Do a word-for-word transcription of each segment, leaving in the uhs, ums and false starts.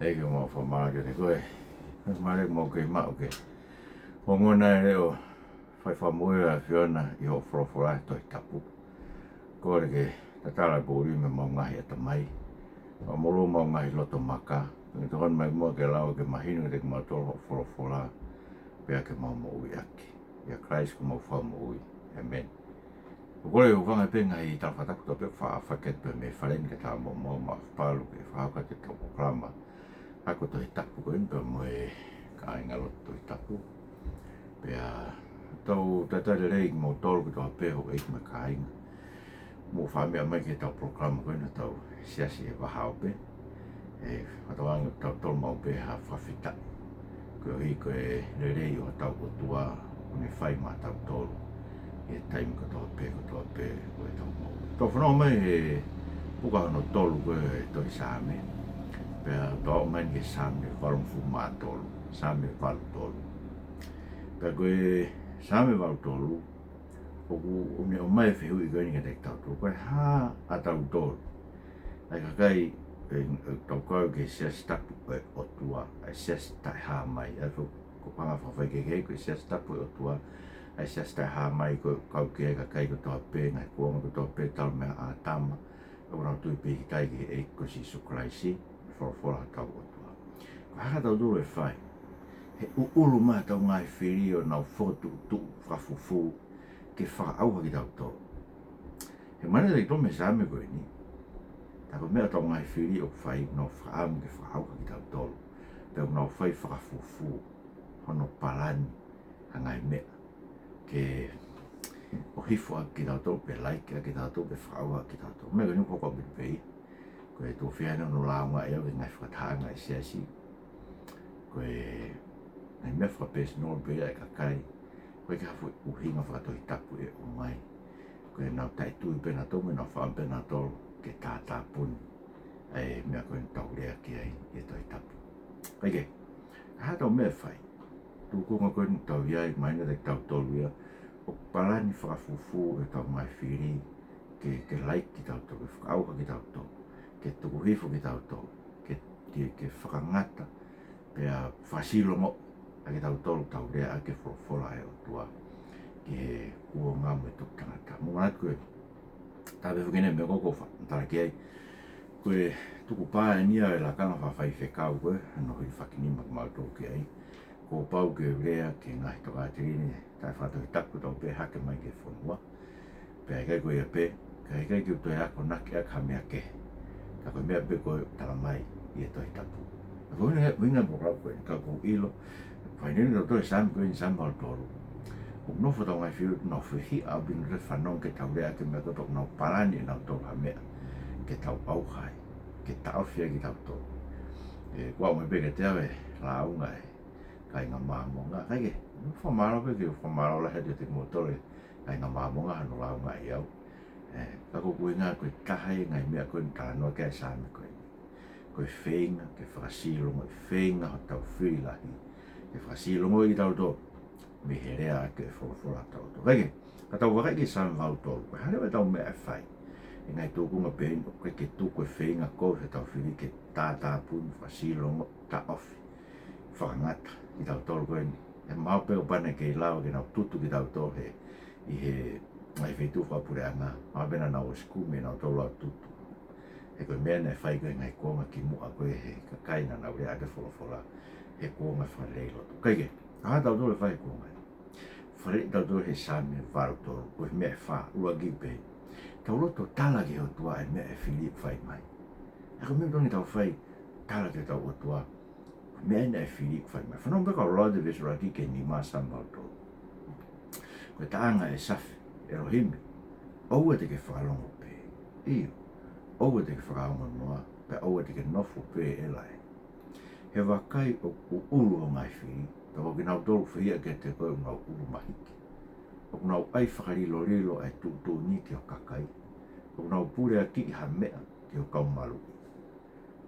ʻEiki, mau fakamālō kiate koe. Mālō ʻemau kei maʻu ke ongona e leʻo fai fakamoʻui ʻa e ʻAfiona ʻi hoʻo folofola he Tohi Tapu. Kole ke tatala e poʻuli mei homau ngaahi ʻatamai, fakamolū homau ngaahi loto maka, pea ke tokoni mai muʻa ke lava ke mahino kiate kimautolu hoʻo folofola, pea ke mau moʻui ʻaki. ʻIa Kalaisi ko homau Fakamoʻui. ʻĒmeni. ʻOku ou kole ke u hūfanga pē he ngaahi tala fakatapu kotoa pē ʻoku faʻa fakahoko atu mei he fale ni, kae ʻatā moʻoku mo e ʻapasia ke fakahoko atu ʻetau polokalama ako Tohi Tapu ko eni pea mo e kāingalotu Tohi Tapu. Pea tau talitali lelei kimoutolu kotoa pē houʻeiki mo e kāinga. Mou faʻa meʻa mai ki heʻetau polokalama ko eni ʻa hotau siasi he vahaʻa ope. ʻE fakatauange ʻoku tau tolo maʻu pē ha fakafetaʻi koeʻuhi ko e lelei ʻo hotau ʻOtua ʻoku ne fai maʻatautolu ʻi he taimi kotoa pē, kotoa pē ʻo ʻetau moʻui. Tau fanongo mai he puka hono tolu ko e tohi Saame, pea tau aʻu mai ki he Saame valungofulu mā tolu, Saame valu tolu. Pea ko e Saame valu tolu, ʻoku ne ʻomai e fehuʻi ko eni kiate kitautolu: Ko e hā ʻatautolu, ʻa e kakai ʻe, ʻe tau kau ki he siasi tapu ʻo e ʻOtua, ʻa e siasi taʻehāmai? ʻA ia ko e paʻanga fakafaikehekehe, ko e siasi tapu ʻo e ʻOtua, ʻa e siasi taʻehāmai, ko e kau ki ai e kakai kotoa pē, ngaahi kuonga kotoa pē, talu mei ʻĀtama, ʻoku nau tui pīkitai ki he ʻEiki ko Sīsū Kalaisi, folofola hotau ʻOtua. Ko e hā ʻatautolu ʻe fai? He ʻuʻulu mai hotau ngaahi fili ʻo nau fokotuʻutuʻu fakafufū ke fakaʻauha kitautolu. He mahino kiate kitautolu mei he Saame ko eni, tā ko e meʻa ʻetau ngaahi fili ʻoku fai, ʻoku nau fakaʻamu ke fakaʻauha kitautolu, pea ʻoku nau fai fakafufū hono palani ha ngaahi meʻa ke ʻohifo ʻaki kitautolu, pe laiki ʻaki kitautolu, pe fakaʻauha ʻaki kitautolu. Meʻa ko eni ʻoku hoko ʻaupito pē ia. Ko e tuʻo fiha eni hono lāungaʻi au ki he ngaahi fakatahaʻanga ʻa e siasi. Ko e ngaahi meʻa fakapesinolo pē ia ʻa e kakai. ʻOku ʻikai ke ʻi ai ha foʻi ʻuhinga fakatohitapu ʻe ʻomai. Ko ʻenau taʻetui pē nautolu mo ʻenau fakaʻamu pē nautolu ke tātāpuni ʻa e meʻa ko eni ʻoku tau lea ki ai ʻi he Tohi Tapu. Kae kehe, ko e hā ʻetau meʻa ʻe fai? Tūkunga ko eni ʻoku tau ʻi ai, mahino kiate kitautolu ia, ʻoku palani fakafufū ʻetau ngaahi fili ke, ke laiki kitautolu, ke fakaʻauha kitautolu, ke tuku hifo kitautolu, ke, ke, ke fakangata, pea fakasilongoʻi ʻa kitautolu ʻoku tau lea ʻaki e folofola ʻa e ʻOtua ki he kuonga mo e toki tangata. Mou manatu ko e tape fuki ne me koko fa, tala ki ai. Ko e tukupā eni ia ʻo e lakanga fakafaifekau ko ē, hono hilifaki nima kimautolu ki ai. Kuo pau ke u lea ki he ngaahi tokāteline taʻefakatohitapu kotoa pē hake mai ki he fonua. Pea ʻikai ko ia pē, ka ʻikai ke u toe akonaki ʻaki ha meʻa kehe. Ka ko e meʻa pē ko ē ʻoku tala mai ʻi he Tohi Tapu. Ka ko e ʻuhinga, ʻuhinga e polokalama ko eni, ka ʻoku ou ʻilo, fai eni ʻe kitautolu e Saame ko eni, Saame valu tolu, ʻoku nofo hotau ngaahi fili ʻoku nau fehiʻa ʻaupito he fanongo ke tau lea ʻaki e meʻa ko ē ʻoku nau palani ʻe nautolu ha meʻa ke tau ʻauha ai, ke taʻofi ai kitautolu. ʻE, kuo aʻu mai pē kiate au e lāunga ʻa e kāinga Māmonga. Kae kehe, fakamālō pē, ke fakamālō lahi atu kiate kimoutolu e kāinga Māmonga hono lāungaʻi au. ʻE, ka ko ʻeku ʻuhinga ko e taha ia e ngaahi meʻa ko eni ʻoku talanoa ki ai e Saame ko eni. Ko e feinga ke fakasilongoʻi, feinga hotau fili lahi ke fakasilongoʻi kitautolu mei he lea ʻaki e folofola ʻa hotau ʻOtua. Kae kehe, ka tau vakai ki he Saame valu tolu, ko e hā leva ʻetau meʻa ʻe fai? ʻI he ngaahi tūkunga pē eni, ʻoku ʻikai ke tuku e feinga ko ē hotau fili ke tātāpuni, fakasilongoʻi, taʻofi, fakangata kitautolu ko eni. ʻE mahalo pē ʻoku pau naʻe kei lava ke nau tutu kitautolu he, ʻi he ngaahi feituʻu fakapuleʻanga, mahalo pē naʻa nau ʻosi kumi ʻenautolu ʻo tutu. He ko e meʻa naʻe fai ko ē he ngaahi kuonga kimuʻa ko ē he kakai naʻa nau lea ʻaki e folofola he kuonga fakalelei lotu. Kae kehe, ko e hā ʻatautolu ʻe fai he kuonga ni? Faleʻi kitautolu he Saame valu tolu, ko e meʻa ʻe fā, ʻuluaki pē. Tau loto tala ki he ʻOtua e meʻa ʻe fili ʻoku fai mai. ʻA ia ko e meʻa totonu ke tau fai, tala ki hotau ʻOtua meʻa eni ʻa e fili ʻoku fai mai. Fanongo pē kau lau atu e veesi ʻuluaki ki he nima, Saame valu tolu. Ko e taʻanga ʻa e Safi, ʻElohimi, ʻoua te ke fakalongo pē. ʻIo, ʻoua te ke fakaongo noa, pea ʻoua te ke nofo pē ʻe lae. He vakai ʻoku ʻuʻulu hoʻo ngaahi fili, pea ko kinautolu ʻoku fehiʻa kiate koe ʻoku nau ʻulu mahiki. ʻOku nau ʻai fakalilolilo ʻa e tuʻutuʻuni ki ho kakai. ʻOku nau puleakiʻi ha meʻa ki ho kau maluʻi.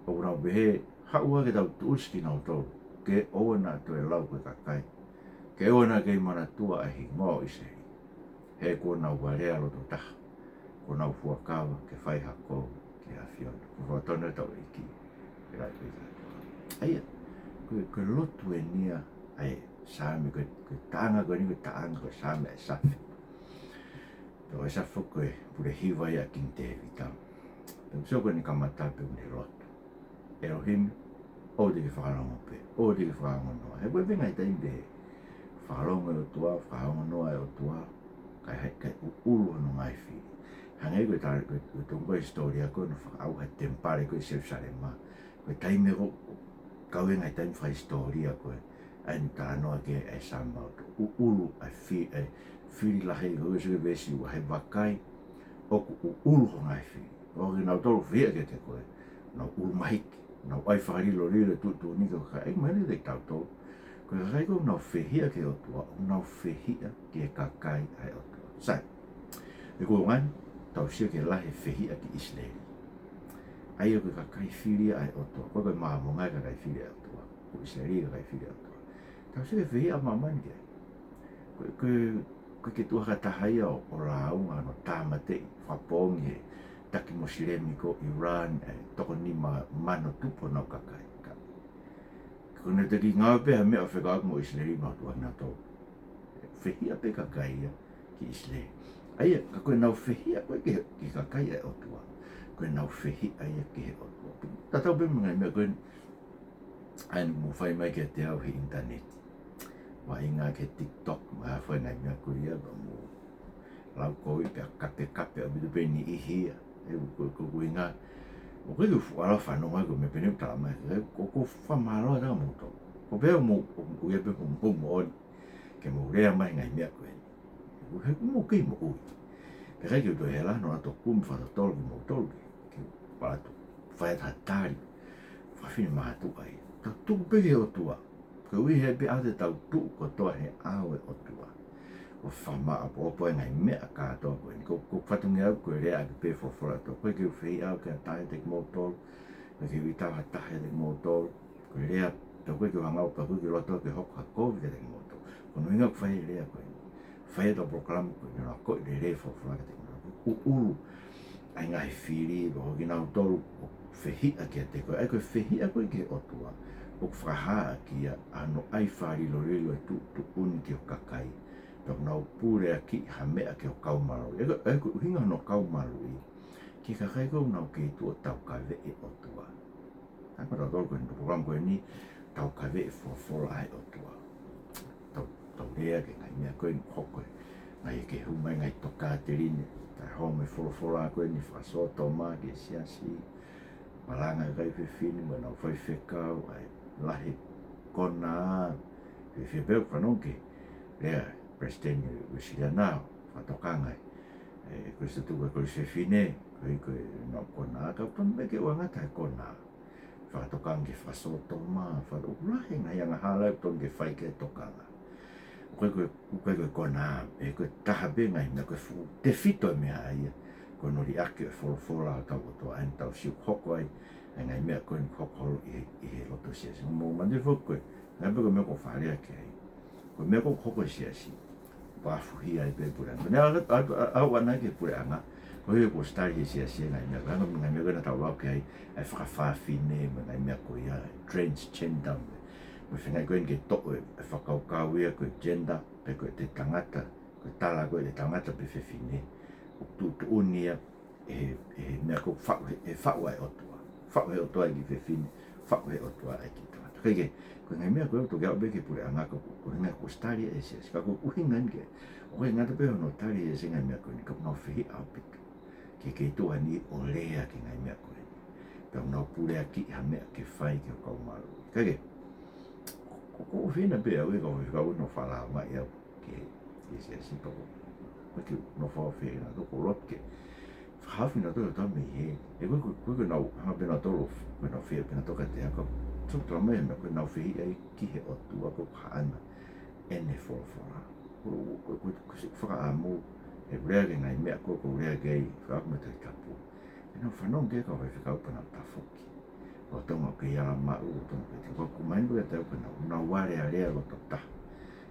ʻOku nau pehē, haʻu ā ke tau tuʻusi kinautolu, ke ʻoua naʻa toe lau ko e kakai, ke ʻoua naʻa kei manatua ʻa e hingoa ʻo ʻIsileli. He kuo nau alea loto taha, kuo nau fuakava ke fai ha kovi ki he ʻAfiona. Ko e fakatonu ʻetau ʻEiki, ke lau pē kitautolu. ʻA ia, ko e, ko e lotu eni ia ʻa e Saame, ko e, ko e taʻanga ko eni, ko e taʻanga, ko e Saame ʻa e Safe. Pea ko e Safe ko e pule hiva ia ʻa Kingi Tēvita. Pea ko e Saame ko eni kamata pē mo e lotu. ʻElohimi, ʻoua te ke fakalongo pē, ʻoua te ke fakaongo noa. He ko e venga i taimi pē fakalongo e ʻOtua, fakaongo noa e ʻOtua, kae hai, kae ʻuʻulu hono ngaahi fili. Hangē ko e tala, ko e, ko e toʻo ko e hisitōlia ko ē naʻe fakaʻauha e temipale ko ē ʻi Selusalema. Ko e taimi ko ē, kau e ngaahi taimi fakahisitōlia ko ē, ʻa eni talanoa ki ai ʻa e Saame ʻoku ʻuʻulu ʻa e fi-, ʻa e fili lahi, ko e sio ki he veesi ua, he vakai, ʻoku ʻuʻulu ho ngaahi fili. ʻOku ʻikai ke nau tolo fehiʻa kiate koe, nau ʻulu mahiki, nau ʻai fakalilolilo e tuʻutuʻuni ki ho kakai, ʻai mai leva kiate kitautolu. Ko e kakai ko ē ʻoku nau fehiʻa ki he ʻOtua, ʻoku nau fehiʻa ki he kakai ʻa e ʻOtua. Sai. He ko e ʻuhinga eni, tau sio ki he lahi e fehiʻa ki ʻIsileli. ʻA ia ko e kakai fili ʻa e ʻOtua, ko e, ko e Māmonga e kakai fili ʻa e ʻOtua, ko ʻIsileli e kakai fili ʻa e ʻOtua. Tau sio ki he fehiʻa ʻa māmani ki ai. Ko e, ko e, ko e ʻikai ke tuʻu ha taha ia ʻo, ʻo lāunga hono tāmateʻi, fakapoongi he taki Mosilemi ko Iran, ʻa e toko nima mano tupu honau kakai. Ka, ko ʻenau toki ngāue pē ha meʻa ʻo fekauʻaki mo ʻIsileli, nau tuʻu ʻa kinautolu. Fehiʻa pē kakai ia ki ʻIsileli. ʻA ia, ka ko ʻenau fehiʻa ko ē ki he, ki he kakai ʻa e ʻOtua, ko ʻenau fehiʻa ia ki he ʻOtua. Tatau pē mo e ngaahi meʻa ko eni, ʻa eni mou fai mai kiate au he ʻinitaneti. Vaʻinga ki he TikTok, mo e hā fua e ngaahi meʻa ko ia, pea mou lau kovi pea kapekape ʻaupito pē niʻihi ia. He ko, ko, ko e ʻuhinga, ʻoku ʻikai ke u fuʻu ala fanongo ai ko e meʻa pehē ni ʻoku tala mai, he ko, ko e fakamālō atu kiate kimoutolu. Ko e pehē mou, ʻoku ʻi ai pē hoʻomou moʻoni ke mou lea mai e ngaahi meʻa ko eni. He ʻoku mou kei moʻui. Pea ʻikai ke u toe hela, nau ʻalu atu ʻo kumi fakatotolo kimoutolu ke, ke u ʻalu atu ʻo fai atu ha tali fakafinemātuʻa ia. Tau tuku pē ki he ʻOtua. Koeʻuhi he ʻe ʻikai pē ʻalu ʻetau tuʻu kotoa he ʻao ʻo e ʻOtua. ʻO fakamāʻopoʻopo e ngaahi meʻa kātoa ko eni. Ko, ko e fatongia ʻoku ou lea ʻaki pē e folofola ʻa e ʻOtua. ʻOku ʻikai ke u fehiʻa au ki ha taha ʻiate kimoutolu. ʻOku ʻikai ke u ʻita au ha taha ʻiate kimoutolu. Ko e lea, tau ko ē ke u hanga ʻo pehē ʻoku ʻikai ke loto ke hoko ha kovi kiate kimoutolu. Ko hono ʻuhinga ʻoku fai e lea ko eni. Fai ʻetau polokalama ko eni, ʻo akoʻi lelei e folofola kiate kimoutolu. ʻUʻulu ʻa e ngaahi fili, pea ko kinautolu ʻoku fehiʻa kiate koe. ʻA ia ko e fehiʻa ko ē ki he ʻOtua, ʻoku fakahā ʻaki ia ʻa hono ʻai fakalilolilo e tuʻutuʻuni ki ho kakai. Pea ʻoku nau puleakiʻi ha meʻa ki ho kau maluʻi. ʻA ia ko, ʻa ia ko e ʻuhinga hono kau maluʻi, ki he kakai ko ē ʻoku nau kei tuʻu ʻo taukaveʻi e ʻOtua. ʻA ia ko kitautolu ko eni, polokalama ko eni, taukaveʻi e folofola ʻa e ʻOtua. Tau, tau lea ki he ngaahi meʻa ko eni ʻoku hoko, ngaahi, ke hū mai e ngaahi tokāteline, taʻehōmai e folofola ko eni fakasōtoma ki he siasi, malanga e kakai fefine, mo ʻenau faifekau, ʻa e lahi e konā, fefine pē ʻoku fanongo ki he lea ʻa e Palesiteni Uēsiliana ʻo fakatokanga e, e, ko e satuka ko e fefine, ko e, ko ʻenau konā, ka ʻoku tonu pē ke ʻoua ʻe ngata he konā. Fakatokanga ki he fakasōtoma, faka-, ʻoku lahi e ngaahi angahala ʻoku tonu ke fai ki ai e tokanga. ʻOku ʻikai ko e, ʻoku ʻikai ko e konā, he ko e taha pē e ngaahi meʻa, ko e fuʻu tefito e meʻa ia, ko hono liʻaki e folofola ʻa hotau ʻOtua, ʻa eni tau sio ʻoku hoko ai e ngaahi meʻa ko eni ʻoku hoko holo ʻi he, ʻi he loto siasi. Mou manatuʻi foki ko e, ngaahi pē ko e meʻa ʻoku ou fakalea ki ai. Ko e meʻa ʻoku hoko ʻi he siasi, ʻoku afuhi ai pē e puleʻanga. Ko ʻene ʻalu atu, ʻalu ʻana ki he puleʻanga, koeʻuhi kuo ʻosi tali ʻe he siasi e ngaahi meʻa, ngaahi meʻa ko ē naʻa tau lau ki ai, ʻa e fakafafine, mo e ngaahi meʻa ko ia, transgender, mo e, mo e fengai ko eni ke toʻo e, e fakakaukau ia ko e gender, pe ko e tangata, ko e tala ko e tangata pe fefine, ʻoku tuʻutuʻuni ia ʻe he, ʻe he meʻa ko e faʻu he, he faʻu ʻa e ʻOtua. Faʻu he ʻOtua e kiʻi fefine, faʻu he ʻOtua e kiʻi tangata. Kae kehe, ko e ngaahi meʻa ko ē ʻoku toki aʻu pē ki he puleʻanga ko, ko e ngaahi kuo ʻosi tali ʻe he siasi. Ka ko e ʻuhinga eni ke, ʻoku ʻikai ngata pē hono tali ʻe he siasi e ngaahi meʻa ko eni, ka ʻoku nau fehiʻa ʻaupito ki he kei tuʻu heni ʻo lea ki he ngaahi meʻa ko eni. Pea ʻoku nau puleakiʻi ha meʻa ke fai ki ho kau maluʻi. Kae kehe, ko, ko, ko e ʻuhinga pē ʻoku ou kau faifekau ʻo fakalāngilangiʻi au ki he, ki he siasi pea ko, ko e kiʻi nofo au fē na toko lot ke fakahaofi kinautolu ʻe he ʻOtua mei hē. He ko e, ko e, ko e ʻikai ke nau hanga pē nautolu, ko ʻenau fehiʻa pē nautolu kiate au ka, so tala mai e meʻa ko ʻenau fehiʻa ai ki he ʻOtua ko e hā ʻa ʻene folofola. Ko, ko, ko, ko siʻi fakaʻamu, he ʻoku lea ki he ngaahi meʻa ko ē ʻoku lea ki ai, fakaʻamu mo e Tohi Tapu. ʻEnau fanongo ki ai e kau faifekau pea nau tafoki. Lolotonga ʻoku kei ala maʻu, lolotonga ʻoku kei tau, ʻoku mahino pē kiate au ko ʻenau, ʻenau alea, alea loto taha.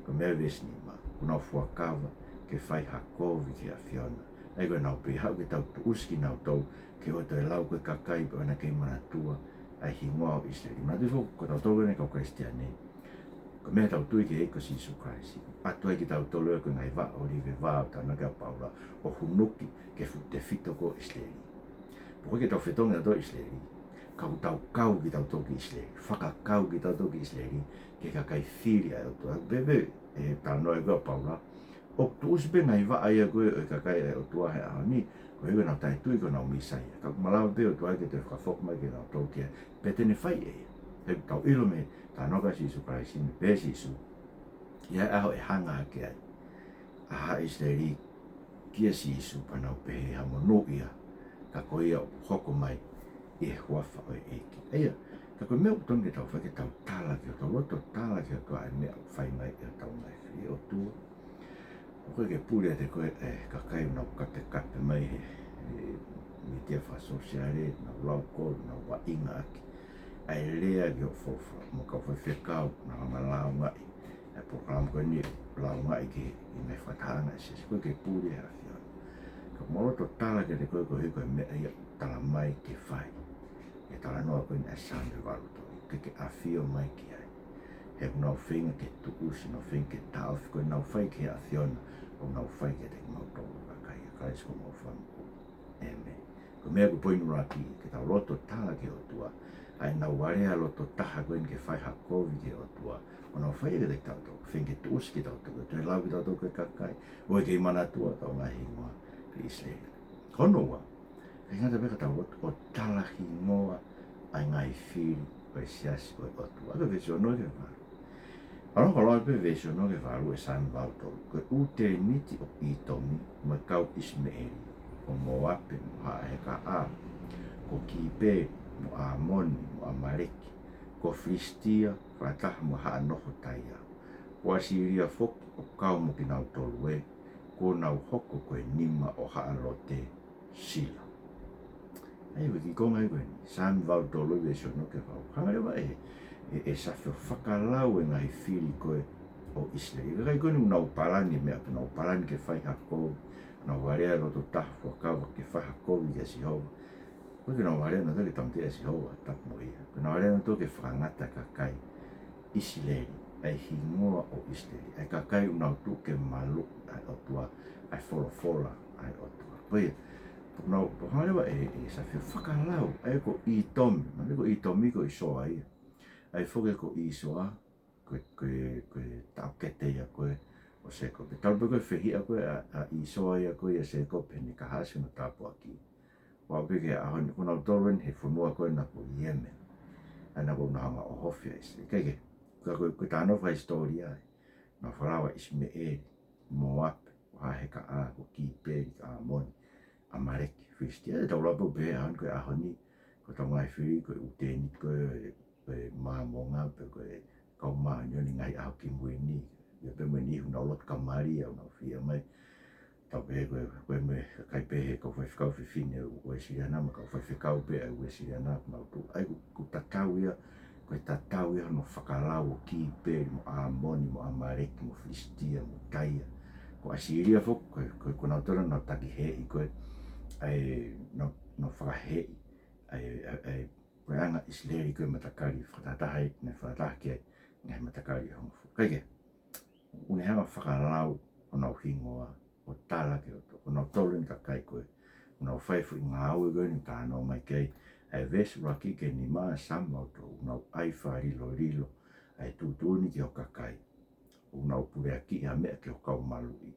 Ko e meʻa veesi nima, ʻoku nau fuakava ke fai ha kovi ki he ʻAfiona. ʻA ia ko ʻenau pehē, haʻu ke tau tuʻusi kinautolu, ke ʻoua toe lau ko e kakai pē ʻoua naʻa kei manatua, ʻa e hingoa ʻo ʻIsileli. Manatuʻi foki ko tautolu eni kau Kalisitiane, ko e meʻa ʻoku tau tui ki ai ko Sīsū Kalaisi. ʻOatu ai kitautolu ia ko e ngaahi vaʻa ʻōlive, vaʻa ʻo e talanoa ko ia ʻa Paula, ʻo hunuki ki he fuʻu tefito ko ʻIsileli. Pea ʻoku ʻikai ke tau fetongi kitautolu ʻIsileli, ka ʻoku tau kau kitautolu ki ʻIsileli, fakakau kitautolu ki ʻIsileli, ki he kakai fili ʻa e ʻOtua. Pea pehē ʻe he talanoa ko ia ʻa Paula, ʻoku tuʻusi pē ngaahi vaʻa ia ko ē ʻo e kakai ʻa e ʻOtua he ʻaho ni, koeʻuhi ko ʻenau taʻetui ki honau Mīsaia. Ka ʻoku malava pē ʻOtua ke toe fakafoki mai kinautolu ki ai, pea te ne fai ʻe ia. He ʻoku tau ʻilo mei he talanoa ko ia ʻa Sīsū Kalaisi, naʻe pehē ʻe Sīsū, ʻe ʻi ai e ʻaho ʻe hanga hake ai ʻa haʻa ʻIsileli kia Sīsū, pea nau pehē, ha monūʻia ka ko ia ʻoku hoko mai ʻi he huafa ʻo e ʻEiki. ʻA ia, ka ko e meʻa ʻoku totonu ke tau fai, ke tau tala ki he ʻOtua, loto tala ki he ʻOtua ʻa e meʻa ʻoku fai mai ʻe hotau ngaahi fili. ʻOtua, ʻoku ʻikai ke pule ʻiate koe ʻa e kakai ʻoku nau kapekape mai he, he mītia fakasōsiale, nau lau kolo, nau vaʻinga ʻaki ʻa e lea ki hoʻo folofola, mo e kau faifekau, nau hanga ʻo lāungaʻi ʻa e polokalama ko eni, lāungaʻi ki he ngaahi fakatahaʻanga ʻa e siasi. ʻOku ʻikai ke pule ʻa e ʻAfiona. Ka ʻoku mau loto tala kiate koe koeʻuhi ko e meʻa ia ʻoku tala mai ke fai. ʻI he talanoa ko eni ʻa e Saame valu tolu, ke ke ʻafio mai ki ai. He ʻoku nau feinga ke tuʻusi, nau feinga ke taʻofi, ko ʻenau fai ki he ʻAfiona, ʻoku nau fai kiate kimautolu kakai ʻa Kalaisi ko homau Fakamoʻui. ʻĒmeni. Ko e meʻa ko e poini ʻuluaki, ke tau loto tala ki he ʻOtua ʻa ʻenau alea loto taha ko eni ke fai ha kovi ki he ʻOtua, ʻo nau fai kiate kitautolu, feinga ke tuʻusi kitautolu, toe lau kitautolu ko e kakai, ʻo ʻikai ke manatua hotau ngaahi hingoa ʻi ʻIsileli. Ko hono ua, ʻikai ngata pē ka tau loto ʻo tala hingoa ʻa e ngaahi fili ʻo e siasi ʻo e ʻOtua. ʻA ia ko e veesi ono ki he valu. ʻOku lau pē veesi ono ki he valu ʻo e Saame valu tolu: Ko e ʻū tēniti ʻo ʻĪtomi mo e kau ʻIsimeʻeli, ko Mōape mo Haʻa Hekaʻā, ko Kīpeli mo ʻĀmoni mo ʻAmaleki, ko Filisitia fakataha mo e haʻa noho Taia, ko ʻAsīlia foki ʻoku kau mo kinautolu ē, kuo nau hoko ko e nima ʻo Haʻa Lote, sila. ʻA ia, ʻoku kiʻi konga ia ko eni, Saame valu tolu veesi ono ki he valu. Hanga leva ʻe, ʻe, ʻe Saame ʻo fakalau e ngaahi fili ko ē ʻo ʻIsileli. Kakai ko eni ʻoku nau palani e meʻa, ʻoku nau palani ke fai ha kovi, nau alea loto taha fuakava ke fai ha kovi kia Sihova. ʻOku ʻikai ke nau alea nautolu ke tāmateʻi ʻa Sihova, tapu mo ia. ʻOku nau alea nautolu ke fakangata e kakai ʻIsileli, ʻa e hingoa ʻo ʻIsileli, ʻa e kakai ʻoku nau tuʻu ke maluʻi ʻa e ʻOtua, ʻa e folofola ʻa e ʻOtua. Ko ia, ʻoku nau, ʻoku hanga leva ʻe, ʻe Saame ʻo fakalau, ʻa ia ko ʻĪtomi, naʻe ko ʻĪtomi ko ʻĪsoa ia. ʻA ia foki ko ʻĪsoa, ko e, ko e, ko e taʻokete ia ko ē ʻo Sēkope. Talu pē ko e fehiʻa ko ē ʻa, ʻa ʻĪsoa ia ko ē ʻia Sēkope heʻene kahaʻasi hono tāpuaki. ʻO aʻu pē ki he ʻaho ni, ko nautolu eni he fonua ko ena ko Iemeni. ʻA ia naʻa nau hanga ʻo ʻohofi ʻa ʻIsileli. Kae kehe, ka ko e, ko e talanoa fakahisitōlia ē. Naʻa nau fakalau ʻa ʻIsimeʻeli, Mōape, ko Haʻa Hekaʻā, ko Kīpeli, ko ʻĀmoni, ʻAmaleki, Filisitia. ʻE tau lau pē ʻo pehē ʻaho ni, ko e ʻaho ni, ko hotau ngaahi fili, ko e ʻū tēniti ko ē, ko e Māmonga, pe ko e kau māʻoniʻoni ngaahi ʻaho kimui ni. ʻIo pē mo e niʻihi ʻoku nau lotu kamali, ʻoku nau fiha mai. Tau pehē ko e, ko e meʻa, kakai pē he kau faifekau fefine Uēsiliana, mo e kau faifekau pē ʻa e Uēsiliana, ʻoku nau tuʻu. ʻA ia ʻoku, ʻoku tatau ia, ko e tatau ia hono fakalau ʻo Kīpeli, mo ʻĀmoni, mo ʻAmaleki, mo Filisitia, mo Taia. Ko ʻAsīlia foki, ko e, ko e, ko nautolu naʻa nau taki heʻi ko ē, ʻa e, nau, nau fakaheʻi ʻa e, ʻa e, ʻa e puleʻanga ʻIsileli ko e matakali fakatahataha, naʻe fakataha ki ai e ngaahi matakali ʻe hongofulu. Kae kehe, ʻoku ne hanga ʻo fakalau honau hingoa, ʻo tala ki he ʻOtua, ko nautolu eni kakai ko ē ʻoku nau fai e foʻi ngāue ko eni ʻoku talanoa mai ki ai ʻa e veesi ʻuluaki ki he nima ʻo e Saame valu tolu, ʻoku nau ʻai fakalilolilo ʻa e tuʻutuʻuni ki ho kakai, ʻoku nau puleakiʻi ha meʻa ki ho kau maluʻi,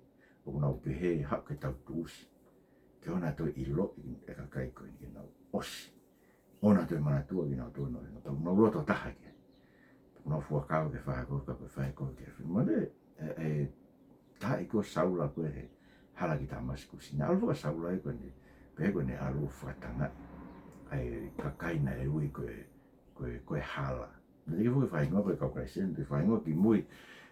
ʻoku nau pehē, haʻu ke tau tuʻusi, ke ʻoua naʻa toe ʻiloʻi e kakai ko eni ke nau ʻosi. ʻOua naʻa toe manatua kinautolu, nau, nau, nau loto taha ki ai. Nau fuakava ke fai ha kovi, ka ko e fai ha kovi ki he fili. Mole, ʻe, ʻe, taaʻi ko Saula ko ē he hala ki Tāmasikusi. Naʻe ʻalu foki ʻa Saula ia ko ʻene, pehē ko ʻene ʻalu ʻo fakatangaʻi ʻa e kakai naʻe ui ko e, ko e, ko e hala. Naʻe teʻeki foki fakahingoa ko e kau Kalisitiane, naʻe fakahingoa kimui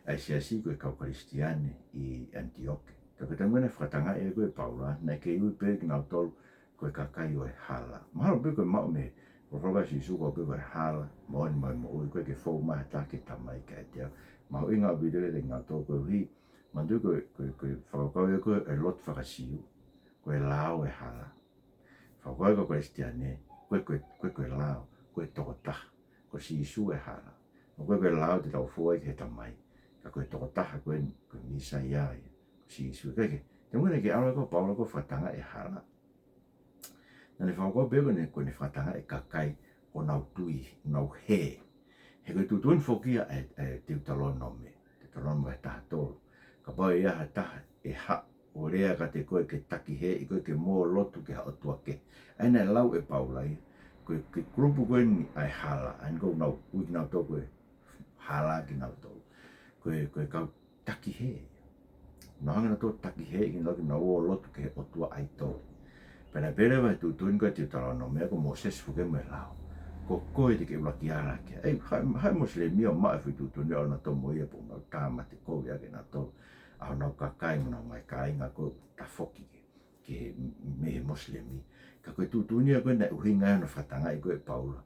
ʻa e siasi ko e kau Kalisitiane ʻi ʻAniteoke. Ka ko e taimi naʻe fakatangaʻi ai ko ē ʻe Paula, naʻe kei ui pē kinautolu ko e kakai ʻo e hala. Mahalo pē ko e maʻu mei he folofola ʻa Sīsū ko ē ko e hala, moʻoni mo e moʻui, ʻoku ʻikai ke fou mai ha taha ki he Tamai kae ʻiate au. Mahuʻinga ʻaupito kiate kinautolu koeʻuhi, manatuʻi ko e, ko e, ko e fakakaukau ia ko ē ʻa e lotu faka-Siu, ko e lao e hala. Fakakaukau ʻa e kau Kalisitiane, ko e, ko e, ko e, ko e lao, ko e tokotaha. Ko Sīsū e hala. ʻOku ʻikai ko e lao te tau fou ai ki he Tamai. Ka ko e tokotaha ko eni, ko e Mīsaia ia. Ko Sīsū. Kae kehe, te muna ke ʻalu ko Paula ko e fakatangaʻi e hala. Naʻa ne fakakaukau pē ko ʻene, ko ʻene fakatangaʻi e kakai ʻoku nau tui, nau hē. He ko e tuʻutuʻuni foki ia ʻa e, ʻa e Teutalōnome. Teutalōnome vahe taha tolu. Kapau ʻe ʻi ai ha taha ʻe haʻu ʻo lea kiate koe ke takihēʻi koe ke mō lotu ki ha ʻotua kehe. ʻA ia naʻe lau ʻe Paula ia. Ko e, ko e kulupu ko eni ʻa e hala. ʻA ia ko ʻenau ui kinautolu ko e hala kinautolu. Ko e, ko e kau takihē. Nau hanga nautolu ʻo takihēʻi kinautolu ke nau ō lotu ki he ʻotua ʻaitoli. Pea naʻe pehē leva he tuʻutuʻuni ko ē Teutalōnome ko Mōsese foki mo e lao. Ko koe te ke ʻuluaki ala ki ai. ʻAi, haʻi, haʻi Mosilemi ʻo maʻu e foʻi tuʻutuʻuni ʻo nau tomo ia pea nau tāmate kovi ʻaki nautolu. ʻA honau kakai mo honau ngaahi kāinga ko ē tafoki ki he, ki he, mei he Mosilemi. Ka ko e tuʻutuʻuni ia ko ē naʻe ʻuhinga ai hono fakatangaʻi ko ē ʻe Paula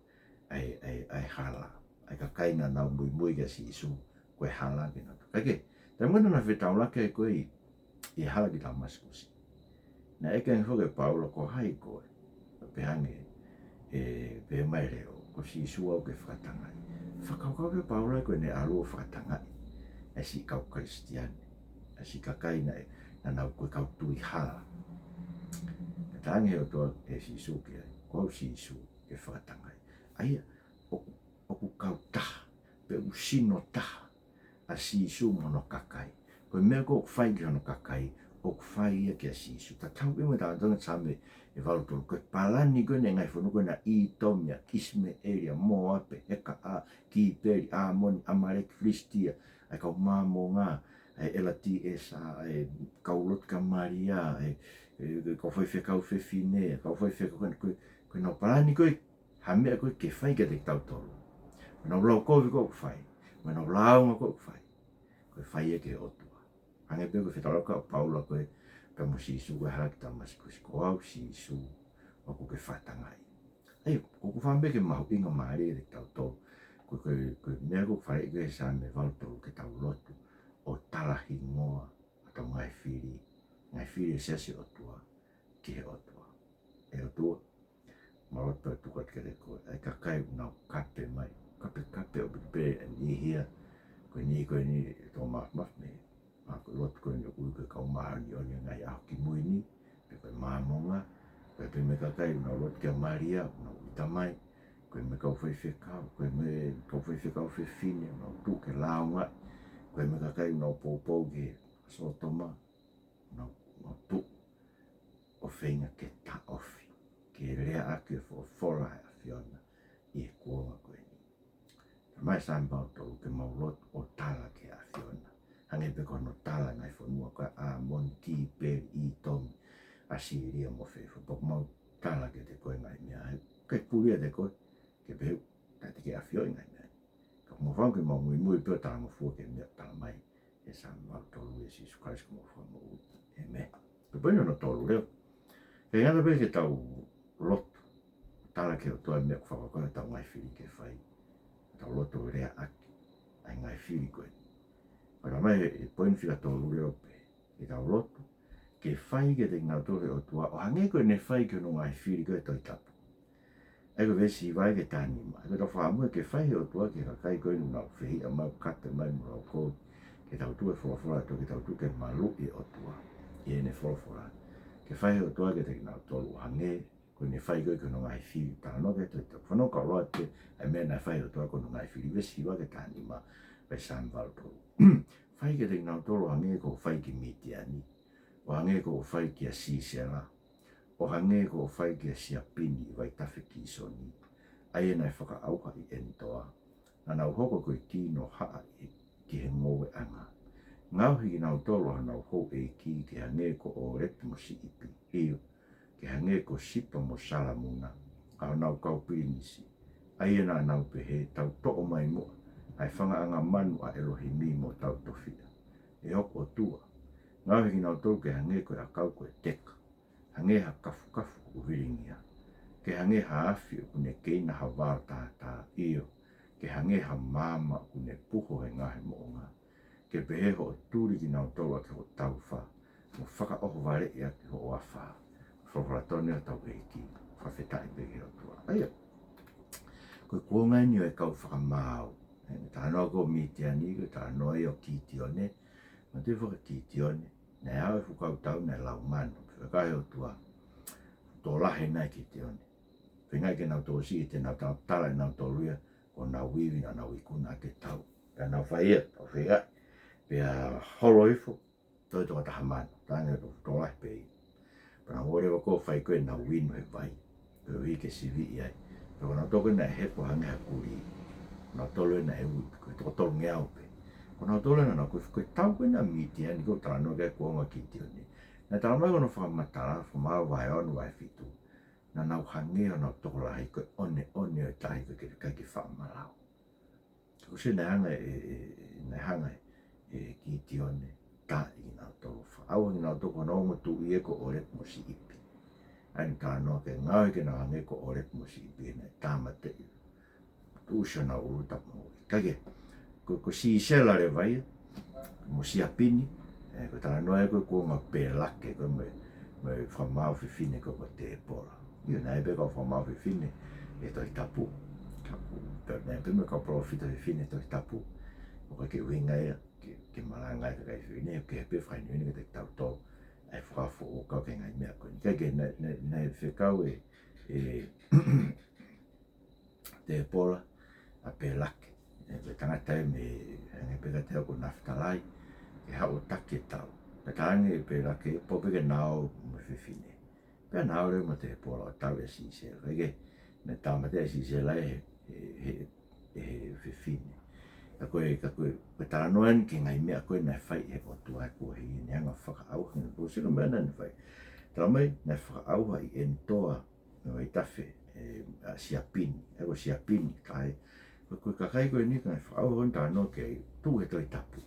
ʻa e, ʻa e, ʻa e hala. ʻA e kakai naʻa nau muimui kia Sīsū, ko e hala kinautolu. Kae kehe, taimi naʻa na fetaulaki ai ko ē ʻi, ʻi he hala ki Tāmasikusi. Naʻe ʻeke ange foki ʻe Paula ko hai koe. Pehē ange, ʻe, pehē mai leva, ko Sīsū au ke fakatangaʻi. Fakakaukau pē ʻe Paula ko ʻene ʻalu ʻo fakatangaʻi ʻa e siʻi kau Kalisitiane. ʻA e siʻi kakai naʻe, naʻa nau ko e kau tui hala. Ka talaange ʻe he ʻOtua ʻe Sīsū ki ai, ko au Sīsū ke fakatangaʻi. ʻA ia, ʻoku, ʻoku kau taha, pe ʻoku sino taha ʻa Sīsū mo hono kakai. Ko e meʻa ko ē ʻoku fai ki hono kakai, ʻoku fai ia kia Sīsū. Tatau pē mo e talanoa ʻa e Saame ʻe valu tolu. Ko e palani ko ē ʻa e ngaahi fonua ko ē naʻe ʻi ai ʻa ʻItōmi, ʻa ʻIsimeʻeli, ʻa Mōape, Heka, ʻa Kīpeli, ʻa ʻĀmoni, ʻAmaleki, Filisitia, ʻa e kau Māmonga, ʻa e ʻElati ʻEsa, ʻa e kau lotu kia Malia, ʻa e, ʻa e kau faifekau fefine, kau faifekau ko ē, ko e, ko ʻenau palani ko ē, ha meʻa ko ē ke fai kiate kitautolu. Mo ʻenau lau kovi ko ē ʻoku fai, mo ʻenau lāunga ko ē ʻoku fai, ko e fai ia ki he ʻOtua. Hangē pē ko e fetaulaki ʻa Paula ko ē pea mo Sīsū ko e hala ki Tāmasikusi, ko au Sīsū, ʻoku ke fakatangaʻi. ʻA ia, ʻoku ou fakaʻamu pē ke mahuʻinga mālie kiate kitautolu. Ko e, ko e, ko e meʻa ko ē ʻoku fai ko ē he Saame valu tolu ke tau lotu ʻo tala hingoa ʻa ʻetau ngaahi fili, ngaahi fili ʻo e siasi ʻo e ʻOtua, ki he ʻOtua. ʻE ʻOtua, mau lotu pē ʻo tuku atu kiate koe ʻa e kakai ʻoku nau kape mai. Kapekape ʻo pipē ʻa e niʻihi ia. Ko e niʻihi ko eni ʻe tō mafimafi mei he, ʻa e lotu ko eni ʻoku ui ko e kau māʻoniʻoni ʻo e ngaahi ʻaho kimui ni. Pe ko e Māmonga. Ko e pē mo e kakai ʻoku nau lotu kia Malia, ʻoku nau ʻita mai. Ko e mo e kau faifekau, ko e mo e kau faifekau fefine, ʻoku nau tuʻu ke lāungaʻi. Ko e mo e kakai ʻoku nau poupou ki he Sōtoma, ʻoku nau, ʻoku nau tuʻu ʻo feinga ke taʻofi, ke leaʻaki e folofola ʻa e ʻAfiona ʻi he kuonga ko eni. Talamai ʻe he Saame valu tolu ke mau lotu ʻo tala ki he ʻAfiona. Hangē pē ko hono tala e ngaahi fonua ko ē ʻa ʻĀmoni, Kīpeli, ʻItōmi, ʻAsīlia mo fē fua. Pea ʻoku mau tala kiate koe e ngaahi meʻa ʻoku ʻikai puli ʻiate koe, ke pehē ʻoku ʻikai te ke ʻafioʻi e ngaahi meʻa ni. Ka ʻoku mau fakaʻamu ke mau muimui pē ʻo talangofua ki he meʻa ʻoku talamai ʻe he Saame valu tolu, ʻia Sīsū Kalaisi ko homau Fakamoʻui. ʻĒmeni. Ko e poini hono tolu leva. Ke ngata pē ke tau lotu, tala ki he ʻOtua e meʻa ʻoku fakakaukau ʻetau ngaahi fili ke fai. Tau lotu ʻo leaʻaki ʻa e ngaahi fili ko eni. Pea talamai ʻe he poini fika tolu leva pē, ke tau lotu ke fai kiate kinautolu ʻe he ʻOtua ʻo hangē ko ʻene fai ki hono ngaahi fili ko ē he Tohi Tapu. ʻA ia ko e veesi hiva ki he taha nima. ʻA ia ko ʻetau fakaʻamu ia ke fai ʻe he ʻOtua ki he kakai ko ē ʻoku nau fehiʻa mai, kape mai mo laukovi, ke tau tuʻu he folofola ʻa e ʻOtua, ke tau tuʻu ke maluʻi e ʻOtua ʻi heʻene folofola. Ke fai ʻe he ʻOtua kiate kinautolu ʻo hangē ko ʻene fai ko ē ki hono ngaahi fili. Talanoa ki he Tohi Tapu. Fanongo kau loa atu ʻa e meʻa naʻe fai ʻe he ʻOtua ki hono ngaahi fili. Veesi hiva ki he taha nima ʻo e Saame valu tolu. Fai kiate kinautolu ʻo hangē ko hoʻo fai ki Mitiani, ʻo hangē ko hoʻo fai kia Sisela, ʻo hangē ko hoʻo fai kia Siapini ʻi Vaitafe Kisoni, ʻa ia naʻe fakaʻauha ʻi ʻEnitoa, naʻa nau hoko ko e kinohaʻa ʻi, ki he ngoueʻanga. Ngaohi kinautolu ʻe honau houʻeiki ke hangē ko ʻŌleti mo Siʻipi, ʻio, ke hangē ko Sipa mo Salamuna, ʻa honau kau pilinisi, ʻa ia naʻa nau pehē, Tau toʻo mai muʻa ʻa e fangaʻanga manu ʻa ʻElohimi mo tau tofiʻa, ʻe hoku ʻOtua. Ngaohi kinautolu ke hangē ko e ʻakau ko e teka, hangē ha kafukafu ʻoku vilingia, ke hangē ha afi ʻoku ne keina ha vao tātā, ʻio, ke hangē ha maama ʻoku ne puho he ngaahi moʻunga. Ke pehē hoʻo tuli kinautolu ʻaki hoʻo taufa, mo fakaʻohovaleʻi ʻaki hoʻo afā. Folofola tonu ia ʻa hotau ʻEiki, fakafetaʻi pē ki he ʻOtua. ʻA ia, Ko e kuonga eni ʻo e kau fakamaau. He, talanoa ko Mitiani, ko e talanoa ia ʻo Kitione. Manatuʻi foki Kitione, naʻe ʻi ai e fuʻu kau tau naʻe lau manu. Fekau he ʻOtua, tokolahi ʻa Kitione. Feinga ke nau tō siʻi, te nau tau tala ʻe nautolu ia, ko ʻenau ivi naʻa nau ikuna ʻaki e tau. Pea nau fai ia, tau feinga. Pea holo hifo, toe toko taha manu, talaange tokolahi pē ia. Pea nau ō leva ʻo fai ko ē ʻenau inu he vai, koeʻuhi ke siviʻi ai. Pea ko nautolu ko ē naʻe hepo hangē ha kulī, nautolu ē naʻe ui, ko e toko tolungeau pē. Ko nautolu ē naʻa nau, ko e, ko e tau ko ē ʻa Mitiani ko ē talanoa ki ai e kuonga ʻo Kitione. Naʻe talamai ko hono fakamatala, Fakamaau vahe ono, vahe fitu. Naʻa nau hangē honau tokolahi ko e ʻoneʻone ʻo e tahi ko ē ʻikai ke faʻa malau. Ko e sio naʻe hanga ʻe, ʻe, ʻe, naʻe hanga ʻe, ʻe Kitione ʻo taaʻi kinautolu, fakaʻauha kinautolu ko hono ongo tuʻi ē ko ʻOlepu mo Siʻipi. ʻA ia naʻe talanoa ke ngaohi ke nau hangē ko ʻOlepu mo Siʻipi, naʻe tāmateʻi, tuʻusi honau ʻulu, tapu mo e. Kae kehe, ko, ko Sisela leva ia, mo Siapini, ē, ko e talanoa ia ko ē kuonga ʻo Pelake, ko e mo e, mo e fakamaau fefine ko ē ko Tēpola. ʻIo, naʻe ʻi ai pē kau fakamaau fefine he Tohi Tapu. Tapu, pea naʻe ʻi ai pē mo e kau palōfita fefine he Tohi Tapu. ʻOku ʻikai ke ʻuhinga ia ke, ke malanga ai e kakai fefine, ʻoku kehe pē fakaʻiniʻini kiate kitautolu ʻa e fakafoʻou kau ki he ngaahi meʻa ko eni. Kae kehe, naʻe, naʻe, naʻe fekau ʻe, ʻe Tēpola ʻa Pelake. Ē, ko e tangata ia mei, hangē pē kiate au ko Nafitalai, ke haʻu ʻo taki e tau. Pea talaange ʻe Pelake, pau pē ke na ō mo e fefine. Pea na ō leva mo Tēpola ʻo tau ʻa Sisela. Kae kehe, naʻe tāmateʻi ʻa Sisela ʻe he, he, he, he fefine. Ka ko e, ka ko e, ko e talanoa eni ki he ngaahi meʻa ko ē naʻe fai ʻe he ʻOtua he kuohili, naʻe hanga ʻo fakaʻauha, ko e sino meʻa naʻa ne fai. Talamai, naʻe fakaʻauha ʻi ʻEnitoa, ʻi Vaitafe, ē, ʻa Siapini, ē, ko Siapini, kae, ko, ko e kakai ko eni, ko e ngaahi fakaʻauha ko eni talanoa ki ai, tuʻu he Tohi Tapu.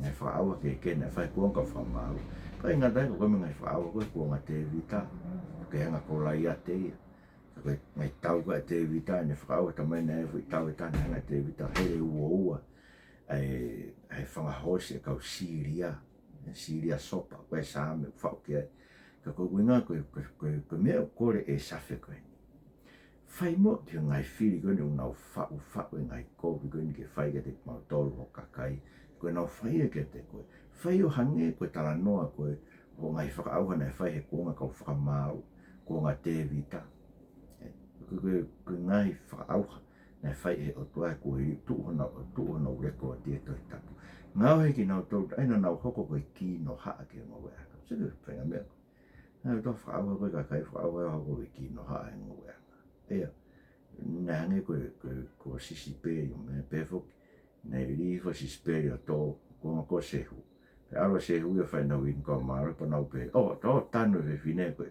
Ngaahi fakaʻauha kehekehe naʻe fai he kuonga kau fakamaau. ʻIkai ngata ai, ko e ngaahi fakaʻauha ko ē kuonga Tēvita, ko e anga ʻo Kolaiate ia. Ka ko e ngaahi tau ko ē ʻa Tēvita, naʻe fakaʻauha, talamai naʻe ʻi ai e foʻi tau ʻe taha naʻe hanga ʻe Tēvita ʻo hele uoua ʻa e, ʻa e fanga hoosi ʻa e kau Sīlia, Sīlia Sopa, ko e Saame ʻoku faʻu ki ai. Ka ko e ʻuhinga ko e, ko e, ko e, ko e meʻa ʻoku kole ʻe ʻAsafe ko eni. Fai muʻa ki he ngaahi fili ko eni ʻoku nau faʻufaʻu e ngaahi kovi ko eni ke fai kiate kimautolu ho kakai. Ko ʻenau fai ia kiate koe, fai ʻo hangē ko e talanoa ko ē ʻo e ngaahi fakaʻauha naʻe fai he kuonga kau fakamaau, kuonga Tēvita. Ē, ko e, ko e, ko e ngaahi fakaʻauha naʻe fai ʻe he ʻOtua he kuohili, tuʻu honau, tuʻu honau lekooti he Tohi Tapu. Ngaohi kinautolu, ʻa ia naʻa nau hoko ko e kinohaʻa ki he ngoueʻanga. Sio ki he faʻahinga meʻa ko ē. Naʻe ʻi ai e fakaʻauha ko ē ʻa e kakai, fakaʻauha ʻo hoko ko e kinohaʻa he ngoueʻanga. ʻA ia, naʻe hangē ko e, ko e, ko Sisipeli, ʻo meʻa pē foki. Naʻe lī hifo ʻa Sisipeli ʻo tō, kuonga ko Sehu. Pea ʻalu ʻa Sehu ia ʻo fai ʻenau inu kau mālohi pea nau pehē, ʻō, tau tanu e fefine ko ē,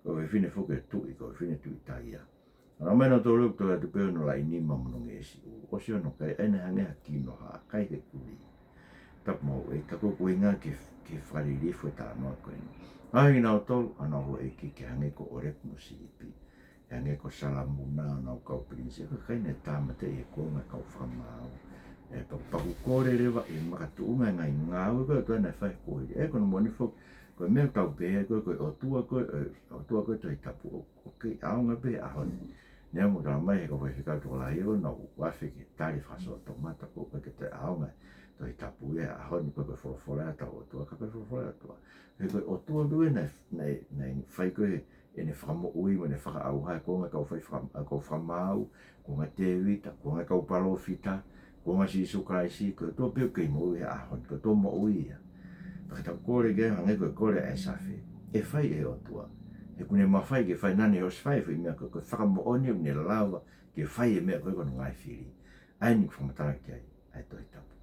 ko e fefine foki ʻo e tuʻi, ko e fefine tuʻi tai ia. Naʻa nau ō mai nautolu ʻo toe atu pē hono laʻi nima mo hono ngeʻesi ʻulu. ʻOsi hono kai, ʻa ia naʻe hangē ha kinohaʻa, kai he kulī. Tapu mo e, ka ko e ʻuhinga ke, ke fakalilifu e talanoa ko eni. Ngaohi kinautolu ʻa honau houʻeiki ke hangē ko ʻOlepu mo Siʻipi. Hangē ko Salamuna, honau kau pilinisi, ko e kakai naʻe tāmateʻi he kuonga kau fakamaau. Ē, pea, pea ʻoku kole leva ʻe makatuʻunga e ngaahi ngāue ko ē ʻa e ʻOtua naʻe fai he kuohili. Ē, ko hono moʻoni foki, ko e meʻa ʻoku tau pehē ko ē, ko e ʻOtua ko ē, ē, ʻOtua ko ē Tohi Tapu ʻoku, ʻoku kei ʻaonga pē he ʻaho ni. Neongo ʻoku talamai ʻe he kau faifekau tokolahi ʻoku nau afe ke tali fakasōtoma, ka ʻoku ʻikai ke toe ʻaonga e Tohi Tapu ia he ʻaho ni, ko e, ko e folofola ia ʻa hotau ʻOtua, ka ko e folofola ia ʻa e ʻOtua. He ko e ʻOtua pē naʻe, naʻe, naʻe fai ko ē ʻene fakamoʻui mo ʻene fakaʻauha he kuonga kau fai faka-, kau fakamaau, kuonga Tēvita, kuonga kau palōfita, kuonga Sīsū Kalaisi, ko e ʻOtua pē ʻoku kei moʻui he ʻaho ni, ko e ʻOtua moʻui ia. Pea ka tau kole ke hangē ko e kole ʻa ʻAsafe, ʻe fai ʻe he ʻOtua. He ʻoku ne mafai ke fai, naʻa ne ʻosi fai e foʻi meʻa ko ē, ko e fakamoʻoni ʻoku ne lava ke fai e meʻa ko ē ko hono ngaahi fili. ʻA eni ʻoku fakamatala ki ai ʻa e Tohi Tapu.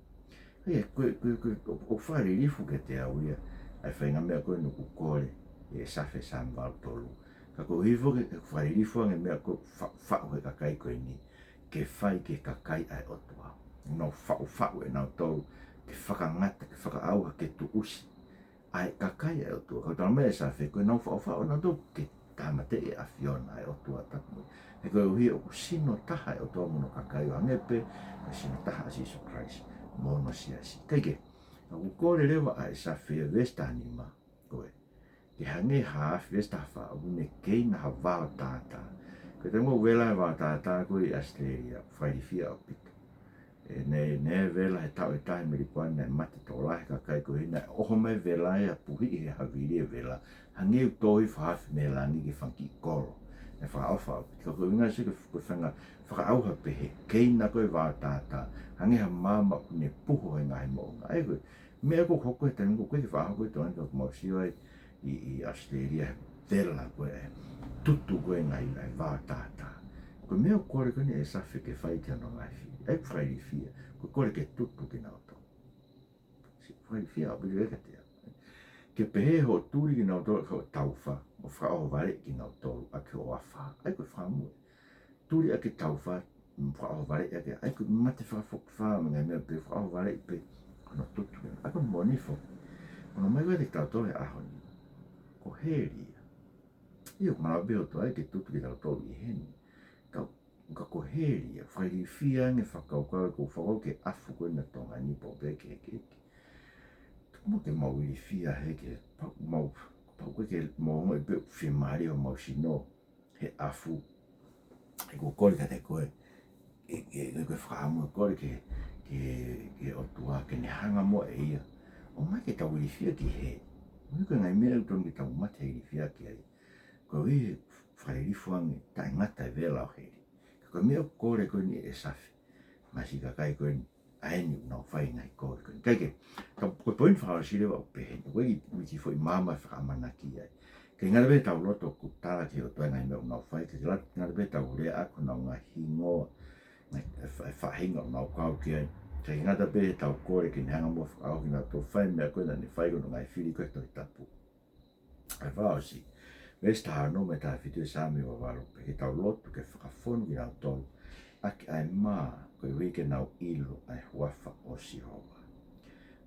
ʻA ia, ko e, ko e, ko e, ʻo, ʻoku fakalilifu kiate au ia ʻa e faʻahinga meʻa ko ē naʻe kole ʻe ʻAsafe he Saame valu tolu. Ka ko e hifo ke, ʻoku fakalilifu ange e meʻa ko ē fa-, faʻu ʻe he kakai ko eni ke fai ki he kakai ʻa e ʻOtua. Nau faʻufaʻu ʻe nautolu ke fakangata, ke fakaʻauha, ke tuʻusi ʻa e kakai ʻa e ʻOtua. Ka ʻoku talamai ʻe ʻAsafe, ko ʻenau faʻufaʻu ʻa nautolu ke tāmateʻi e ʻAfiona ʻa e ʻOtua, tapu mo ia. He koeʻuhi ʻoku sino taha e ʻOtua mo hono kakai ʻo hangē pē ko e sino taha ʻa Sīsū Kalaisi mo hono siasi. Kae kehe, ʻoku kole leva ʻa ʻAsafe he veesi taha nima ko ē, ke hangē ha afi, veesi taha fā, ʻoku ne keina ha vao tātā. Pea te mo vela e vao tātā ko ē ʻi ʻAositelēlia, fakailifia ʻaupito. ʻE, ne, ne vela he taʻu ʻe taha mei he kuo ne mate tokolahi e kakai ko ē, naʻe ʻoho mai e vela ia ʻo puhiʻi he havili e vela, hangē ʻoku tō hifo ha afi mei langi ki he fanga kiʻi kolo. Naʻe fakaʻofa ʻaupito. Ka ko e ʻuhinga sio ki he, ko e fanga fakaʻauha pehē, keina ko ē e vao tātā, hangē ha maama ʻoku ne puho he ngaahi moʻunga. ʻA ia ko e meʻa ʻoku hoko he taimi ko ē, ʻoku ʻikai ke faʻa hoko ʻi Tonga ni, ka ʻoku mau sio ai ʻi, ʻi ʻAositelēlia, he vela ko ē, tutu ko ē e ngaahi, ngaahi vao tātā. Ko e meʻa ʻoku kole ko eni ʻe Safe ke fai ki hono ngaahi fili, ʻa ia ʻoku fakailifia, ʻoku kole ke tutu kinautolu. Siʻi fakailifia ʻaupito ia kiate au. Ke pehē hoʻo tuli kinautolu ʻaki hoʻo taufa, ʻo fakaʻohovaleʻi kinautolu ʻaki hoʻo afā. ʻA ia ko e fakamui. Tuli ʻaki e taufa, ʻo fakaʻohovaleʻi ʻaki, ʻa ia ko e mate fakafokifā mo e ngaahi meʻa pehē, fakaʻohovaleʻi pē, ko hono tutu. ʻA ia ko hono moʻoni foki, ko hono ʻomai ko ē kiate kitautolu he ʻaho ni, ko heli ia. ʻIo, ʻoku malava pē ʻe he ʻOtua ia ke tutu kitautolu ʻi heni. Ka, ka ko heli ia, fakailifia ange e fakakaukau, ko e fakakaukau ki he ʻafu ko eni ʻa Tonga ni, pau pē ke, ke, ke. Tuku muʻa ke mau ilifia hē, ke pau, mau, pau ko ē ke mau ongoʻi pē ʻoku fiemālie homau sino he ʻafu. ʻOku ou kole kiate koe, ʻe, ʻe, ʻe, ko e fakaʻamu ʻoku kole ki he, ki he, ki he ʻOtua ke ne hanga muʻa ʻe ia ʻo ʻomai ke tau ilifia ki hē. Ko e ngaahi meʻa ʻoku totonu ke tau mate ilifia ki ai. Koeʻuhi he fakailifia ange, taʻengata e vela ʻo heli. Ka ko e meʻa ʻoku kole ko eni ʻe Safe maʻa e siʻi kakai ko eni, ʻa eni ʻoku nau fai e ngaahi kovi ko eni. Kae kehe, ka ko e poini fakaʻosi leva ʻoku pehē ni, ʻoku ʻi ai e kiʻi foʻi maama ʻe fakaʻamanaki ai. Kae ngata pē ʻetau loto ʻoku tala ki he ʻOtua e ngaahi meʻa ʻoku nau fai, kae ngata pē ʻetau lea ʻaki honau ngaahi hingoa, ngaahi, e fa-, e faʻahinga ʻoku nau kau ki ai. Kae ngata pē ʻetau kole ke ne hanga muʻa ʻo fakaʻauha kinautolu ʻo fai e meʻa ko ē naʻa ne fai ki hono ngaahi fili ko ē he Tohi Tapu. ʻA ia fakaʻosi, veesi taha ono mo e taha fitu ʻo e Saame ua valu, pea ke tau lotu ke fakafonu kinautolu ʻaki ʻa e mā, koeʻuhi ke nau ʻilo ʻa e huafa ʻo Sihova.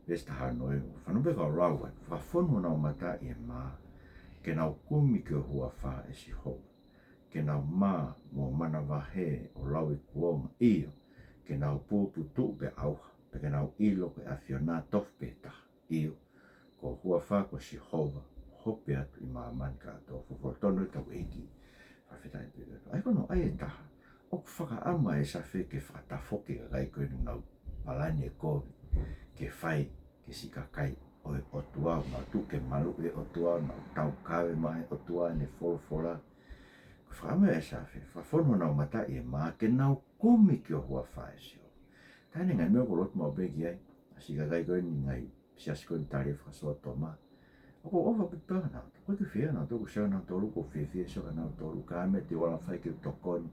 Veesi taha ono, ʻe, fanongo pē kau lau ai. Fakafonu honau mata ʻi he mā, ke nau kumi ki ho huafa, ʻe Sihova. Ke nau mā mo manavahē ʻo lauikuonga, ʻio, ke nau puputuʻu pea ʻauha, pea ke nau ʻilo ko e ʻAfiona tofu pē taha. ʻIo, ko ho huafa ko Sihova, hope atu ʻi māmani kātoa. Folofola tonu ʻetau ʻEiki. Fakafetaʻi pē ki he ʻOtua. ʻA ia ko hono ʻai ʻe taha, ʻoku fakaʻamu ʻa ʻEsafe ke fakatafoki e kakai ko eni ʻoku nau palani e kovi ke fai ki he siʻi kakai ʻo e ʻOtua, ʻoku nau tuʻu ke maluʻi e ʻOtua, ʻoku nau taukave maʻa e ʻOtua ʻene folofola. Ko e fakaʻamu ʻa ʻEsafe, fakafonu honau mata ʻi he mā, ke nau kumi ki ho huafa, ʻe Sihova. Ka ʻi he ngaahi meʻa ʻoku ou lotu maʻu pē ki ai, ʻa e siʻi kakai ko eni ngaahi siasi ko eni tali fakasōtoma. ʻOku ou ʻofa pē pea nau, ʻoku ʻikai ke fie nau, ʻoku ou sio ʻia nautolu, ʻoku ou fiefia sio ʻia nautolu, ka ʻi ai e meʻa te u ala fai ke u tokoni.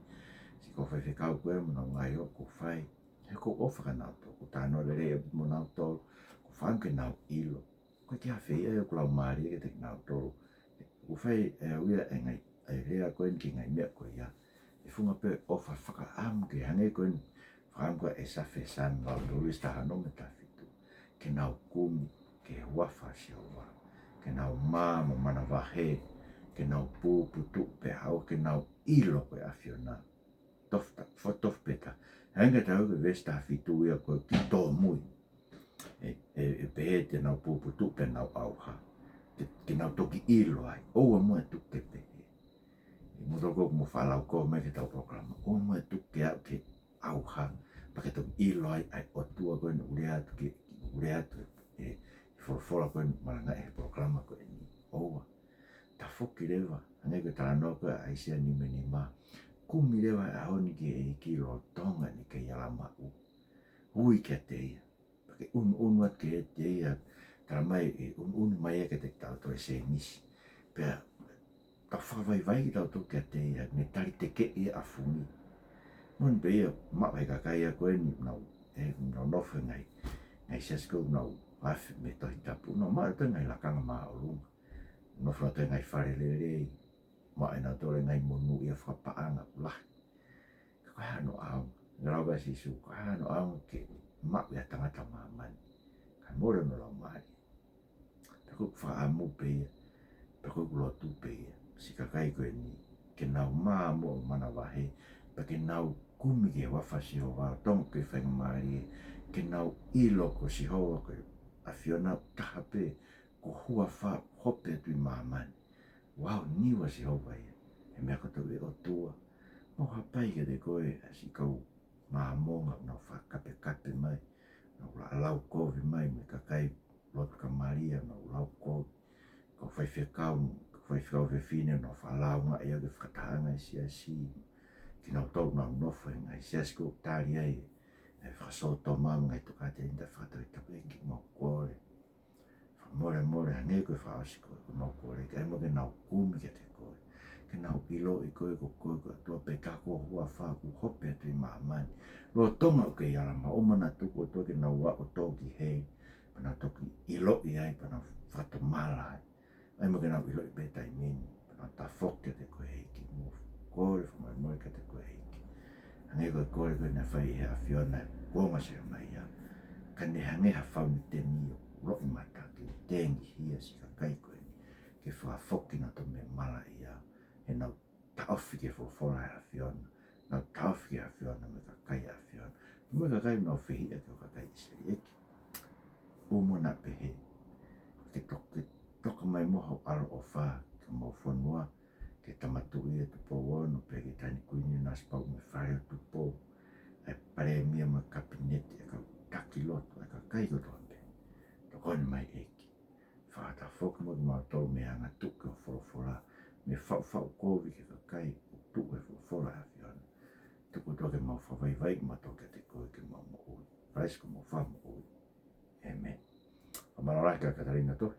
Siʻi kau faifekau ko ē mo honau ngaahi ʻoku fai. He ʻoku ou ʻofa kia nautolu, ʻoku ou talanoa lelei mo nautolu, ʻoku ou fakaʻamu ke nau ʻilo. ʻOku ʻikai ke ʻi ai ha feia ia ʻoku laumālie kiate kinautolu. ʻOku fai ʻe au ia e ngaahi, ʻa e lea ko eni ki he ngaahi meʻa ko ia ʻi he funga pē ʻofa, fakaʻamu ke hangē ko eni, fakaʻamu ko ē ʻa ʻEsafe, Saame valu tolu, veesi taha ono mo e taha fitu. Ke nau kumi ki he huafa ʻo Sihova. Ke nau mā mo manavahē, ke nau puputuʻu pea ʻauha, ke nau ʻilo ko e ʻAfiona tofu ta-, fo-, tofu pē taha. Hangē ko e tau ki he veesi taha fitu ia ko e kiʻi tōmui. ʻE, ʻe, ʻe pehē te nau puputuʻu pea nau ʻauha. Ke, ke nau toki ʻilo ai. ʻOua muʻa ʻe tuku ke pehē. ʻI he moutolu ʻoku mou faʻa lau kovi mai ki heʻetau polokalama, ʻoua muʻa ʻe tuku ke aʻu ki he ʻauha, pea ke toki ʻilo ai ʻa e ʻOtua ko eni ʻoku lea atu ki, ʻoku lea atu ʻe, ʻe he folofola ko eni malangaʻi he polokalama ko eni. ʻOua. Tafoki leva, hangē ko e talanoa ko ē ʻa ʻAisea nima nima. Kumi leva he ʻaho ni ki he ʻEiki lolotonga ʻene kei ala maʻu. Ui kiate ia. Pea ke ʻunuʻunu atu kiate ia, talamai ʻe ʻunuʻunu mai ia kiate kitautolu ʻe he Sēmisi. Pea tau fakavaivai kitautolu kiate ia, ne tali tekeʻi ia ʻafungi. Moʻoni pē ia, maʻu ʻe he kakai ia ko eni ʻoku nau, ʻe, ʻoku nau nofo he ngaahi, ngaahi siasi ko ē ʻoku nau afe mei he Tohi Tapu, ʻoku nau maʻu ʻe nautolu e ngaahi lakanga māʻolunga. Nofo ʻi he ngaahi fale lelei, maʻu ʻe nautolu e ngaahi monūʻia fakapaʻanga ʻoku lahi. Ka ko e hā hono ʻaonga? Naʻe lau ʻa Sīsū, ko e hā hono ʻaonga ke maʻu ʻe ha tangata ʻa māmani kae mole hono laumālie? Pea ʻoku ou fakaʻamu pē ia, pea ʻoku ou lotu pē ia, siʻi kakai ko eni, ke nau mā mo manavahē, pea ke nau kumi ki he huafa ʻo Sihova, tonga ke faingamālie, ke nau ʻilo ko Sihova ko e ʻAfiona taha pē, ko ho huafa hope atu ʻi māmani. Wow, niu ʻa Sihova ia he meʻa kotoa, ʻe ʻOtua. Mau hapai kiate koe ʻa siʻi kau Māmonga ʻoku nau fakakapekape mai, nau la- lau kovi mai, mo e kakai lotu Kamalia ʻoku nau lau kovi. Kau faifekau, kau faifekau fefine ʻoku nau fakalāungaʻi au ki he fakatahaʻanga ʻa e siasi. Kinautolu ʻoku nau nofo he ngaahi siasi ʻoku tali ai e fakasōtoma mo e ngaahi tokāteline taʻe fakatauʻatāina, ʻEiki, mau kole fakamolemole, hangē ko e fakaʻosi ko ē, ʻoku mau kole ke ʻai muʻa ke nau kumi kiate koe, ke nau ʻiloʻi koe ko koe ko e ʻOtua pē, tā ko ho huafa ʻoku hopo atu ʻi māmani. Lolotonga ʻoku kei ala mai, ʻoua naʻa tuku, ʻOtua, ke nau aʻu ʻo tō ki heli, pea nau toki ʻiloʻi ai, pea nau fakatomala ai. ʻAi muʻa ke nau ʻiloʻi pē taimi ni, pea nau tafoki kiate koe, ʻEiki, mo kole fakamolemole kiate koe, ʻEiki. Hangē ko e kole ko ē naʻe fai ʻe he ʻAfiona ʻi he kuonga ʻo Selemaia, ka ne hangē ha fauniteni ʻoku loʻimata ke tengihia siʻi kakai ko eni, ke fakafoki kinautolu mei he malaʻia, he nau taʻofi ki he folofola ʻa e ʻAfiona, nau taʻofi ki he ʻAfiona mo e kakai ʻa e ʻAfiona, mo e kakai ʻoku nau fehiʻa ki ho kakai ʻIsileli, ʻEiki. ʻOua muʻa naʻa pehē, ke to-, ke toka mai muʻa ho ʻaloʻofa ki homau fonua, ki he Tama Tuʻi ʻa Tupou Ono, pea ki he Taʻahine Kuini Nanasipauʻu mo e Fale ʻo Tupou, ʻa e Palēmia mo e Kapineti, ʻa e kau taki lotu, ʻa e kakai kotoa pē. Tokoni mai, ʻEiki. Fakatafoki muʻa kimautolu mei he angatuʻu ki ho folofola, mei he faʻufaʻu kovi ki he kakai ʻoku tuʻu he folofola ʻa e ʻAfiona. Tuku, ʻOtua, ke mau fakavaivaiʻi kimautolu kiate koe ke mau moʻui. Kalaisi ko homau Fakamoʻui. ʻĒmeni. Fakamālō lahi kia Katalina Tohi,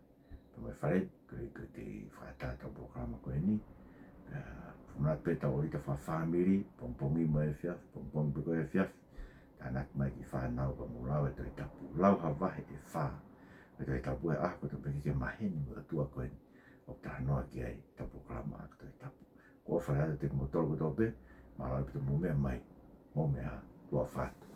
pea mo e fale, ko e, ko e kei fakaʻatā ʻetau polokalama ko eni. Pea fakamanatu pē ʻetau ʻōlita fakafāmili, pongipongi mo e efiafi, pongipongi pē ko e efiafi. Tānaki mai ki he fānau pea mou lau e Tohi Tapu. Lau ha vahe ʻe fā ʻo e Tohi Tapu he ʻaho kotoa pē ke ke maheni mo e ʻOtua ko eni ʻoku talanoa ki ai ʻetau polokalama ʻa e Tohi Tapu. Ko e ʻofa lahi atu kiate kimoutolu kotoa pē, mālō ʻaupito hoʻomou meʻa mai, mou meʻa ā, tuʻa ʻofa atu.